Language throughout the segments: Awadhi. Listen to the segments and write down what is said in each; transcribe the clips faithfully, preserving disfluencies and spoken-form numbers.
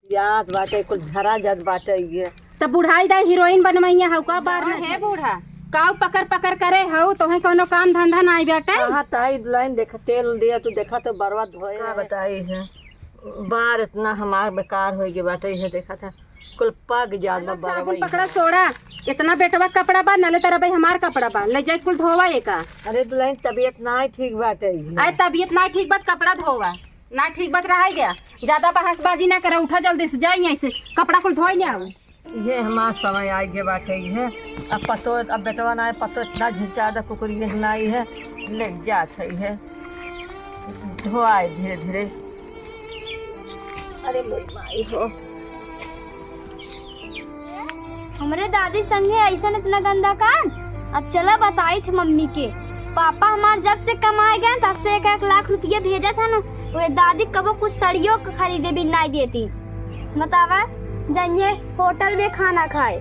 याद बाटे, कुल झरा जद बाटे ये। तब बुढ़ाई दाई हीरोइन बनवइया हउ का? बार हाँ, न हे बूढ़ा, काउ पकर पकर करे हउ, तोहे कउनो काम धंधा नाई बाटे? कहाँ ताई दुल्हन, देख तेल दिया, तू देखा तो बरवा धोए का है। बताई है, बार इतना हमार बेकार होइ गए बाटे, ये देखा था, कुल पक जात बा बरवा। साबुन पकड़ा, सोड़ा, इतना बेटवा कपड़ा बा, नले तरह भाई हमार कपड़ा बा, ले जाई कुल धोवा एका। अरे दुल्हन, तबीयत नाई ठीक बाटे ये। अरे तबीयत नाई ठीक बात, कपड़ा धोवा। ना ठीक बात रहा गया, ज्यादा बहसबाजी ना करा, उठा जल्दी से जाई, ऐसे कपड़ा कुल धोई ले आओ। ये हमार समय आइ गए बाटे, ये अब पतो, अब बेटवा ना है, पतो इतना झिझका दा कुकुरिये ना आई है, ले जात है, ये धोआए धीरे धीरे। अरे मोरी माई हो। हमरे दादी संगे ऐसन इतना गंदा काम। अब चला बताई थे मम्मी के। पापा हमार जब से कमाए गए तब से एक एक लाख रुपये भेजत है ना, वे दादी कबो कुछ सड़ियो के खरीदे भी नाई देती। बतावा, जाइए होटल में खाना खाए।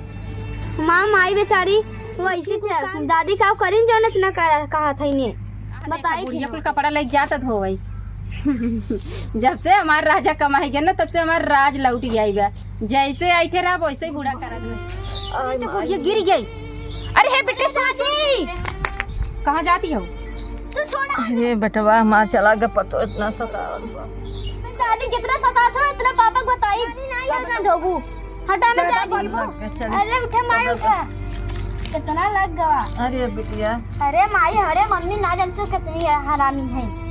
माँ माई बेचारी वैसे थे, दादी का करिन जौन इतना करा, कहा था इन्हें। बताई देखा, बुढ़िया थी। कुल कपड़ा लेके जात धोवई। जब से हमार राजा कमाई गए ना, तब से हमार राज लौट आई बा। जैसे आइठे रहा, वैसे ही बूढ़ा करा दे। आय अरे, तो माई। ये गिर गई। अरे, हे बेटे, सासी, कहाँ जाती हो? तू छोड़ा। अरे, बेटवा, हमार चला गए, पतो इतना सतावत बा। दादी, जितना सतावत हो, इतना पापा को बताई। नहीं, नहीं, ना धोबू। हटा ना, चल, जा चल, दीदी। चल, चल। अरे उठा माई, चल, उठा। कितना लग गवा। अरे बिटिया। अरे माई, अरे मम्मी ना जानते कितनी हरामी है।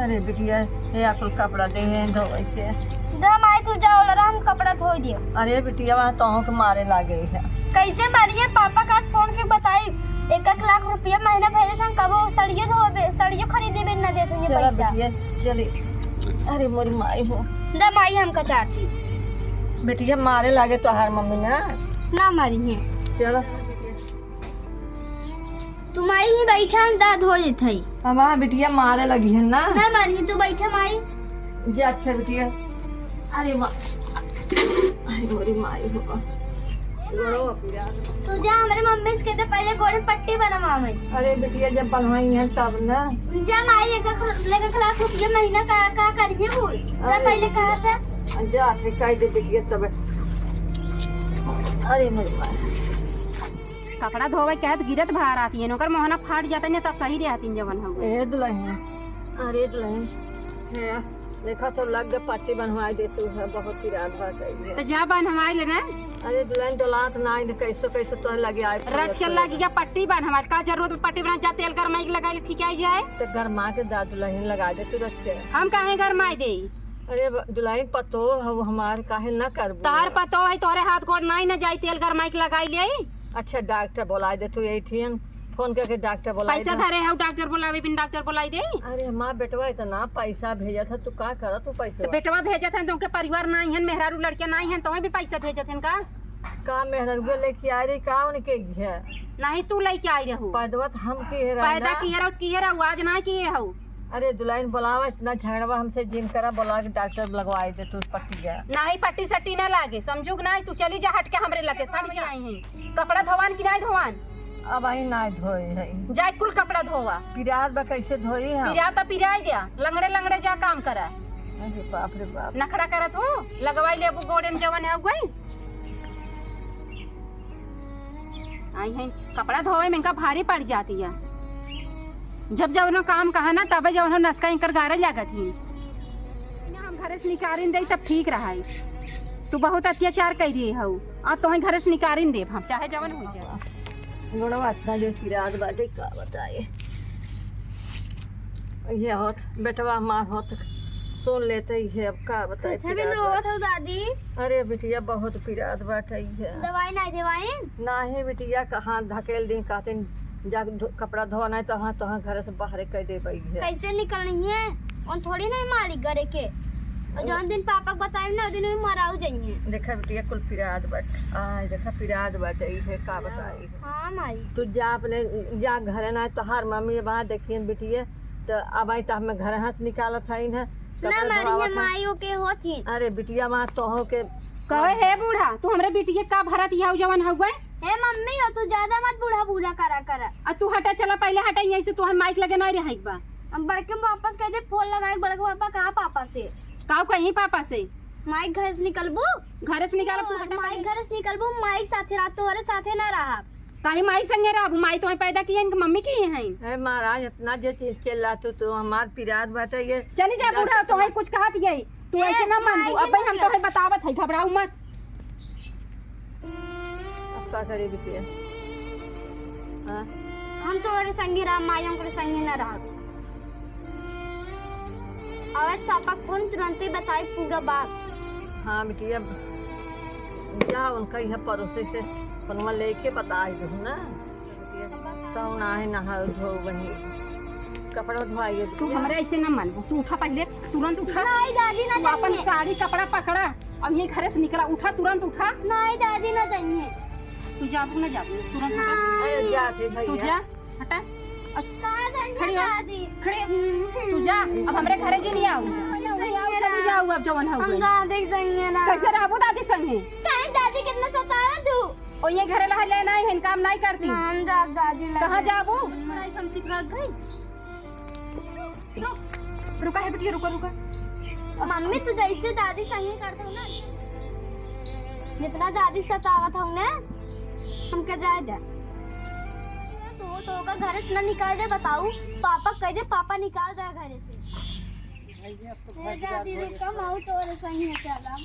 अरे बिटिया, ये कुल कपड़ा दे हैं धोवे के। जा माई, तू जा, ओलरा हम कपड़ा धोई दियो। अरे बिटिया, वहाँ तोहों के मारे लागे है। कैसे मारिए? पापा का फोन के बताई, एक एक लाख रुपया महीना भेजे थे, कबो सड़ियो धोबे, सड़ियो खरीदे में ना देते ये चला पैसा। बिटिया, चली। अरे मोरी माई हो। दा माई हमका चाटी। बिटिया मारे लागे तोहार मम्मी ना? ना मारी है। चलो। तू माई ही बैठा, हम दा धो देत हई। हमार बिटिया मारे लगी है ना? ना मारी है, तू बैठा माई। जी अच्छा बिटिया। अरे माँ, अरे मोरी माई हो। गोड़वा पिरात बा। तू जा हमरे मम्मी से कहते पहले गोड़े पट्टी बनवावे। अरे बिटिया जब बनवाई है तब ना। जा माई, एक एक, एक एक लाख रुपया महीना का, का करिए कुल। जा अरे पहले बिटिया। कहा था। जा थे कह दे बिटिया तब। अरे मोरी माई। कपड़ा धोवे के कहत गिरत बाहर आती है, ओकर मोहना फाट जाता है, तब सही रहती जवन हो। ए दुल्हन, अरे दुल्हन, है, देखा तो लग गए पट्टी बनवाई दे तू है, बहुत पिरात बा कइले। तो जा बनवाई लेना। अरे दुल्हन डोलात ना, इन्हें कैसे कैसे तो लगे आए रच के लगी जा पट्टी बनवाई, का जरूरत पट्टी बना, जा तेल गरमाई के लगाई ले, ठीक आई जाए। तो गरमा के दा दुल्हन लगा दे तू रच के। हम काहे गरमाई दे? अरे ब-, दुल्हन पतो हो हमार काहे ना करबू? तोहर पतो है, तोहरे हाथ गोड़ नाई ना जाई, तेल गरमाई के लगाई ले। अच्छा डॉक्टर बोलाई दे तू, यही ठियन फोन करके डॉक्टर बोलाई पैसा दे। धरे हउ, डॉक्टर बोलावे, बिन डॉक्टर बोलाई दे। अरे माँ, बेटवा इतना पैसा भेजत है, तू का करत तू पैसा? तो बेटवा भेजत है, तो उनके परिवार नाई हन, मेहरारू लड़के नाई हन, तो भी पैसा भेजत हन का? का मेहरारू लेके आ रही का उनके घर? नहीं, तू लेके आई रहू। पैदवा तो हम किहे रहे पैदा ना। किहे रहू, किहे रहू, आज ना किहे हऊ। अरे दुल्हन बोलावा, इतना झगड़वा हमसे जिन करा, बोला के डॉक्टर लगवाई दे तू पट्टिया। नहीं, पट्टी सट्टी ना लागे, समझू कि नहीं? तू चली जा हट के हमरे लगे, सट जाई हैं। कपड़ा धोवान कि नहीं धोवान? अब आई ना धोए है। जाए कुल कपड़ा धोवा। पिरात बा, कैसे धोई हम? पिरात तो पिराई दिया, लंगड़े लंगड़े जा काम करा। अरे बाप रे बाप। नखड़ा करत हो, लगवाई लेबू गोड़े में जवन है गई। आई हैं, कपड़ा धोवे में इनका भारी पड़ जाती है। जब जवनो काम कहा ना, तबे जवनो नसका इनकर गारे लागत ही। हम घरे से निकारिन दे, तब ठीक रहा है। तू बहुत अत्याचार कर रही हऊ, अब तोहे घरे से निकारिन देब हम, चाहे जवन हो जाए। गोड़वा इतना जो पिरात बाटे, का बताए। ये होत, बेटवा हमार होत, सुन लेते ही है, अब का बताए, कैसे भी पिरात तो बाटे। होत हो दादी? अरे बिटिया, बहुत पिरात बाटे है। दवाई नहीं देवाई? नाही बिटिया, कहाँ धकेल दी, कहते जा धो-, कपड़ा धोना है तो हाँ, तो हाँ, घर से बाहर कर दे है। कैसे निकलनी है? उन थोड़ी नहीं मालिक घरे के। और जौन दिन पापा के बताइब ना, उस दिन भी मराऊ जाइए। देखा बिटिया, कुल पिरात बाटे। आय, देखा पिरात बाटे, ई है का बताई। हाँ माई। तू जा अपने, जा घरे ना, तोहार मम्मी वहाँ देखियन बिटिया, तो अब आई तो हमें घर हाथ निकालत है ना, कपड़ा मारी धोआवत है। माई ओके होत ही। अरे बिटिया, वहाँ तोहो के कहे, "हे बूढ़ा, तू हमरे बिटिया का भरत याऊ जवन हउए?" हे मम्मी हो, तू ज्यादा मत बूढ़ा बूढ़ा करा करा। आ तू हटा, चला पहले हटा, यहीं से तोहे माइक लगे नहीं रहे बा। हम बड़के वापस कह दे, फोन लगाए बड़के पापा, कहाँ पापा से? काऊ कहीं पापा से? माई घर से निकलबू? घर से निकालब, तू हटा माई पहले। घर से निकलबू, माई के साथे रहा, तोहरे साथे ना रहा। काहे माई संगे रहबू? माई तोहे पैदा किए हैं कि मम्मी किए हैं? ए महाराज, इतना जे चि-, चिल्ला तू, तू हमार पिरात बाटे ये। चली जा बूढ़ा, तोहे कुछ कहत यही। तू ए, ऐसे ना मानबू। माई अब भाई हम तोहे बतावत है, घबराऊ मत। अब का करे बिटिया? हाँ? हम तोहरे संगे रहब, माई ओकरे संगे ना रहब। अवैध पापा के फोन तुरंते बताई पूरा बात। हाँ बिटिया, जा उनका यहाँ पड़ोसी से फोनवा लेके बताई दू ना। तो ना है, नहा धो वही कपड़ा धोआइए तू बिटिया। हमरे ऐसे ना मानबू, तू उठा पहले, तुरंत उठा। नहीं दादी, ना तू अपन जाइए। साड़ी कपड़ा पकड़ा और ये घरे से निकला, उठा, तुरंत उठा। नहीं दादी, ना जाइए। तू जाबू ना जाबू, तुरंत उठा। नहीं। अरे जाते तू भैया। जा, हटा। अब कहाँ जाइए खड़ी हो। दादी? खड़ी हो। तू जा, अब हमरे घरे जी नहीं आओ। नहीं आओ, चली जाओ अब जवन हो हम गई। दादी के संगे ना। कैसे रहबो दादी संगे? काहे दादी कितना सतावे तू? और ये घरे लहर ले नहीं है, काम नहीं करती। हम दा-, दादी लगे। कहाँ जाबो? हमसे भाग गई। रुक, रुका है बिटिया, रुका, रुका। मम्मी, तू जैसे दादी संगे करत हो ना, जितना दादी सतावत हो ना, हमके जाए दे। तू तो का घर से ना निकाल दे, बताऊ, पापा कह दे, पापा निकाल दे घर से। भैया, अब तो ए भाग जा, दादी, भाग रुका, जा। माऊ तोरे संगे चला।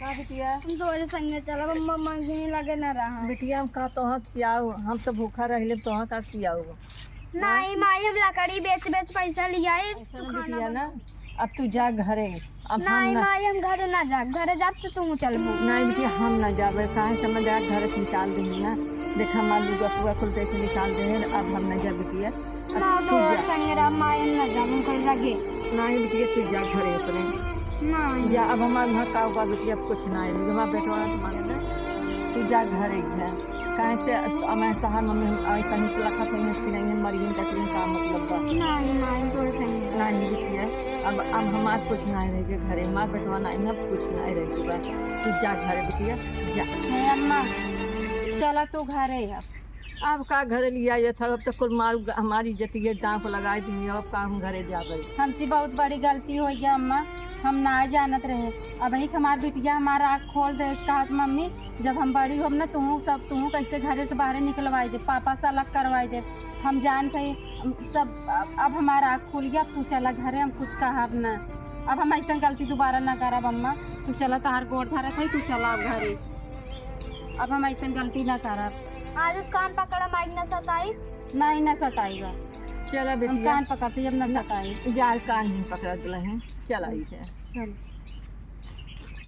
का बिटिया? हम तोरे संगे चलब, हम मम्मी लगे ना रहा। बिटिया, हम का तोहा खियाऊ? हम तो भूखा रहले, तोहा का खियाऊ? नहीं माई, हम लकड़ी बेच बेच पैसा लियाई, ऐसा तू ना खाना बिटिया बना। ना, अब तू जा घरे। अब हम नहीं ना माई, हम घरे ना जा, घरे जाब तो तू चलबू। नहीं बिटिया, हम ना जाबे, काहे से हम जा घर से निकाल देही ना। देखा, हमार लुगा फुगा कुल देख निकाल दे, अब हम ना जा बिटिया। ना, तू तोहर जा। संगे रह, माई, हम ना जाब उनकर लगे। नाही बिटिया, तू जा घरे अपने। नाही। जा, अब हमार घर का बा बिटिया, अब कुछ नाही रही। हमार बेटवा ना तुम्हारे ना, तू जा घरे घर। काहे से अब मैं तहार मम्मी हम आई कहीं से लखा सही हंसी नहीं है, मरियन का तुझे का मतलब बा? नाही, नाही, तोहर संगे। नाही बिटिया, अब, अब हमार कुछ नाही रह गए घरे, हमार बेटवा नाही ना, अब कुछ नाही रह गए बा। तू जा घरे बिटिया, जा। हे अम्मा, चला तू घरे अब। अब का घरे लिया ये था, अब तो कुल मार हमारी इज्जत ये दांव को लगाई दी, अब का हम घरे जाबे? हमसे बहुत बड़ी गलती हो गया अम्मा, हम ना जानत रहे। अब ही हमार बिटिया हमार आँख खोल दे, कहत मम्मी जब हम बड़ी होब ना, तुहू सब, तुहू कैसे घरे से बाहरे निकलवाई दे, पापा से अलग करवाई दे। हम जान के सब, अब, अब हमार आँख खुल गया, अब तू चला घरे, हम कुछ कहब ना। अब हम ऐसन गलती दोबारा ना करब अम्मा, तू चला, तहार गोड़ धरत है, तू चला अब घरे। अब हम ऐसन गलती ना करब। आज उस कान पकड़ा माइक ना सताई। नहीं, ना सताई बा। चला हम बिटिया। कान पकड़ते, अब ना ना, सताई। जा कान नहीं पकड़ा दुल्हन, चला इधर। चल।